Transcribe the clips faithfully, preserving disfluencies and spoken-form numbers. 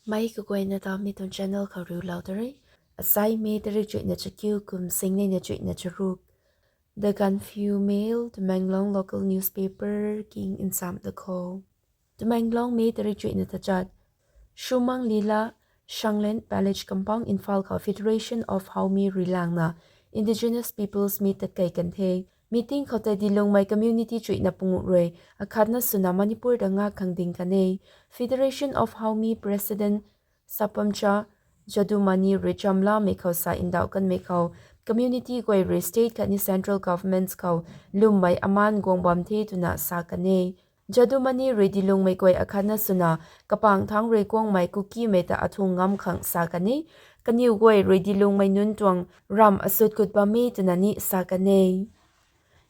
Mei kaguayna ta mi tuang channel khou riulou ta re. Asai May tarik chuihna chakiu kum singnei na chuihna charuk. The Gaanphiu Mail, Tamenglong local newspaper king nsam da kho. Tamenglong May tarik chuihna tachat. Shumang Lila, Shanglen Palace Compound, Imphal khou Federation of Haumi rui langna Indigenous Peoples Meet tat kei kan the. Meeting khou tei dilungmei community chuihna pungu rui akhatna swna Manipur ta ngak khang ding kan e. Federation of Haumi President Sapamcha Jadumani rui chamlamei khou sa ndauh kanmei khou, community guay rui state khatni central governments khou lwmmei aman guang bam the twna sa kan e. Jadumani rui dilungmei guay akhatna swna kapang thangc rui guangmei Kukimei ta athung ngam khang sa kan e. Kaniw guay rui dilungmei nunc tuang ramv asut kut bam e twna ni sa kan e.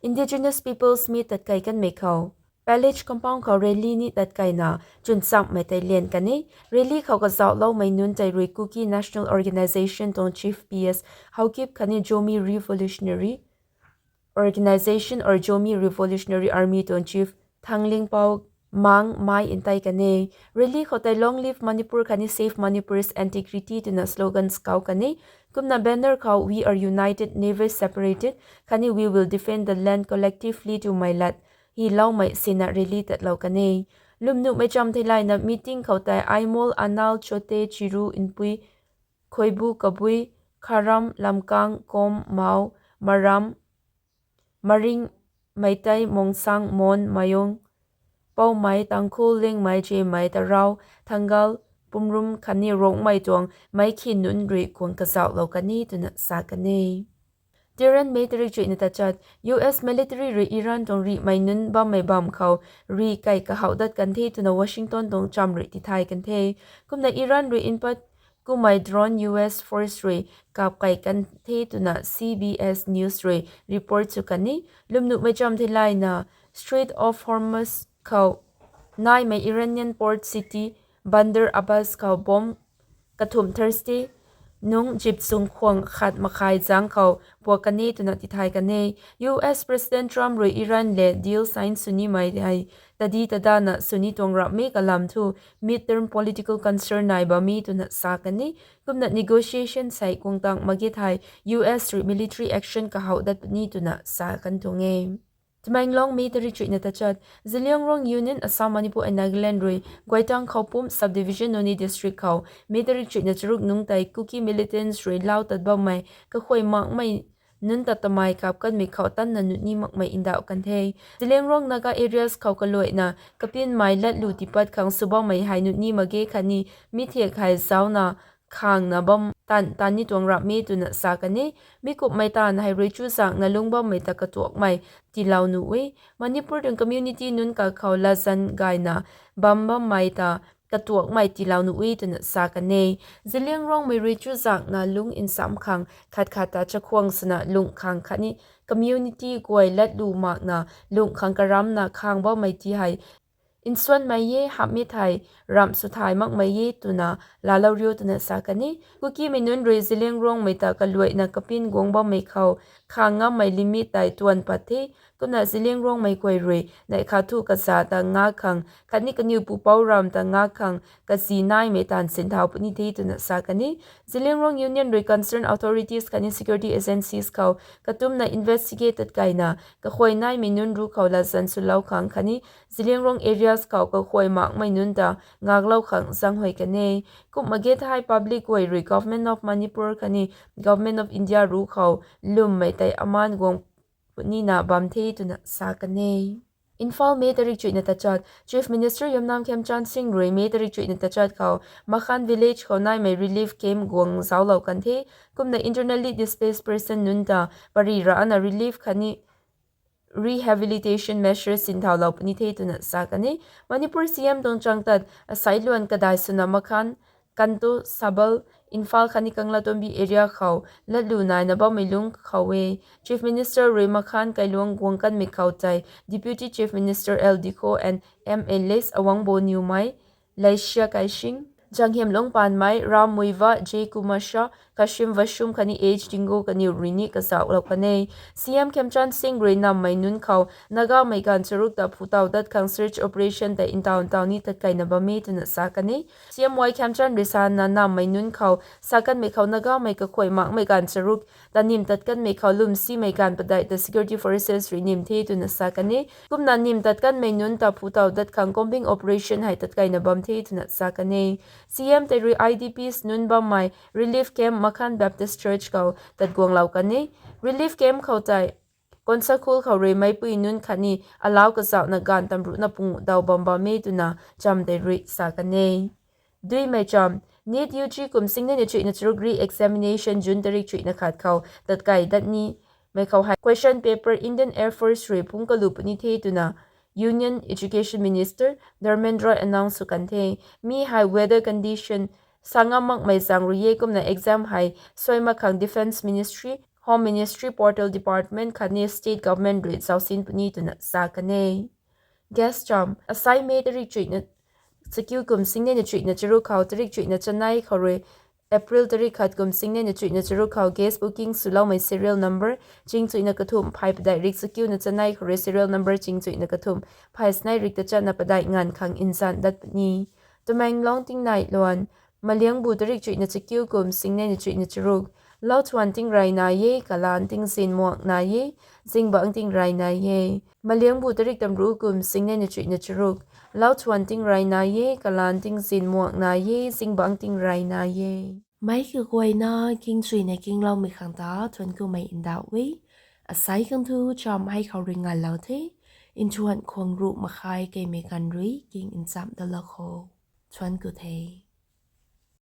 Indigenous Peoples Meet tat kei kanmei khou Palace Compound khou rally ni tat keina chwnchamhmei tei lian kan e. Rally khou kazauhloumei nunc tei rui Kuki National Organisation tuang Chief P S Haokip khatni Zomi Revolutionary Organisation or Zomi Revolutionary Army tuang Chief Thanglingpao Mang Mai ntei kan e. Rally khou tei Long Live Manipur khatni Save Manipur's Integrity twna slogans kau kan e. Kumna banner khou We are united, never separated khatni We will defend the land collectively twmei lat hyloumei sina rally tatlou kan e. Lwmnuhmei cham theilayna meeting khou tei Aimol, Anal, Chote, Chiru, Npui, Khoibu, Kabui, Kharam, Lamkang, Kom, Mao, Maram, Maring, Meitei, Mongsang, Mon, Mayong, Poumei, Tangkhul, Liangmei, Zemei, Tarou, Thangal, Pumrum khatni Rongmei tuang meikhi nunc rui guang kazauhlou kan e twna sa kan e. Tehran, May tarik chuihna tachat. U S military rui Iran tuang rihmei nunc bammei bam khou rih kai kahouh dat kan the twna Washington tuang cham rui tithay kan the. Kumna Iran rui npat kummei drone U S force rui kap kai kan the twna C B S News rui report sw kan e. Lwmnuhmei cham theilayna Strait of Hormuz khou naimei Iranian port city Bandar Abbas khou bomb kathumh Thursday nung zip sung khwang khat makhai zang khou puak kan e twna tithay kan e. U S President Trump rui Iran le deal sign sw nimei hei tadi tadana sw ni tuang ramhmei kalam thu mid-term political concern nai bam e twna sa kan e. Kumna negotiation sei guang tang mak ge thei U S rui military action kahouh dat puni twna sa kan tuang e. Tamenglong, May tarik chuihna tachat. Zeliangrong Union Assam, Manipur and Nagaland rui Guaitang, Khoupum Subdivision, Noney District khou May tarik chuihna charuk nungc tei Kuki militants rui lau tat bammei kakhuay makmei nunc ta tamei kap kanmei khou tanna nuni makmei ndauh kan the. Zeliangrong Naga areas khou kaluaina kapinmei latlu tiipat khang sw bammei hei nuni mak ge khatni mi thiak hei zauna khangna bam tan tan ni tuang ramhmei twna sa kan e. Mi kumhmei taanv hei rui chuzaenghna lungc bammei ta katuakmei tiilou nuh e. Manipur tuang community nunc kakhou latzan gayna bam bammei ta katuakmei tiilou nuh e twna sa kan e. Zeliangrongmei rui chuzaenghna lungc nsam khang khat khat ta chakhwang swna lungh khang khatni community guay latlu makna lungh khang karamna khang bammei ti hei nsuanmei e, hamhmei thei ramh sw thay makmei e twna laalou riu twna sa kan e. Kukimei nunc rui Zeliangrongmei ta kaluaina kapin guang bammei khou khang ngammei limit tei tuan pat the. Kumna Zeliangrongmei guay rui neih khat thu kaza ta ngak khang khatni kaniw pupouc ramv ta ngak khang kazi naimei taanv sinthau puni the twna sa kan e. Zeliangrong Union rui concerned authorities khatni security agencies khou katumna investigate tat kayna kakhuay naimei nunc ruc khou latzan swlou khang khatni Zeliangrong areas khou kakhuay makmei nunc ta ngaklou khang zaenghuay kan e. Kumh mak ge thei public guay rui Government of Manipur khatni Government of India ruc khou lwmmei tei aman guang punina bam the twna sa kan e. Imphal, May tarik chuihna tachat. Chief Minister Yumnam Khemchand Singh rui May tarik chuihna tachat khou Makhan village khou naimei relief camp guang zauclou kan the. Kumna internally displaced person nunc ta pary rana relief khatni rehabilitation measures sinthaulou puni the twna sa kan e. Manipur C M tuang changtat asai luan kadai swna Makhan, Kanto, Sabal, Imphal khatni Kanglatombi area khou latlu naina bammei lungc khou e. Chief Minister rui Makhan kailuang guang kanmei khou tei Deputy Chief Minister L Dikho and M L As Awangbow Newmai, Laishia Kaishing, Janghemlung Panmei, Ram Muivah, J Kumar Shah, Khashim Vashum khatni H Dingo kaniw rui ni kazauhlou kan e. C M Khemchand Singh rui nammei nunc khou Nagamei ganv charuk ta phutaw dat khang search operation tei ntaw ntaw ni tatkeina bam e twna sa kan e. C M Y Khemchand rui sana nammei nunc khou sa kanmei khou Nagamei kakhuay makmei ganv charuk ta nim tat kanmei khou lwmsimei ganv padeih ta security forces rui nim the twna sa kan e. Kumna nim tat kanmei nunc ta phutaw dat khang combing operation hei tatkeina bam the twna sa kan e. C M tei rui I D Ps nunc bammei relief camp Makhan Baptist Church khou tatguanglou kan e. Relief camp khou tei Konsakhul khou rui meicpui nunc khatni alau kazauhna ganv tamruhna pungu daw bam bam e twna cham tei rui sa kan e. Duimei cham, NEET U G kum singnei na chuihna charuk re-examination June tarik chuihna khat khou tatkei dat ni mei khou hei question paper Indian Air Force rui phungc kalu puni the twna Union Education Minister Dharmendra announce sw kan the. Mi hei weather condition sa ngam makmei zaeng rui e, kumna exam hei suai mak khang Defence Ministry, Home Ministry, Portal Department khatni State Government rui zausin puni twna sa kan e. Gas cham, asai May tarik chuihna chakiu kum singnei na chuihna charuk khou tarik chuihna chanei khou rui April tarik khat kum singnei na chuihna charuk khou gas booking swloumei serial number ching chuihna kathumh phay padeih rik chakiuna chanei khou rui serial number ching chuihna kathumh phay snei rik tachatna padeih nganv khang nzan dat puni. Tamenglong tingnai luan, Maliangbu tarik chuihna chakiu kum singnei na chuihna charuk, lau thuan tingrey nai e, kalan tingzin muak nai e, zingbangc tingrey nai e. Maliangbu tarik tamru kum singnei na chuihna charuk, lau thuan tingrey nai e, kalan tingzin muak nai e, zingbangc tingrey nai e. Meic kaguayna kingchuina kingloumei khang ta thuanc kumei ndauh e. Asai khang thu cham hei khou rui nganlou the. Nthuan khwang ruh makhai keimei ganv rui king nchamh dalou kho. Thuanc ku the.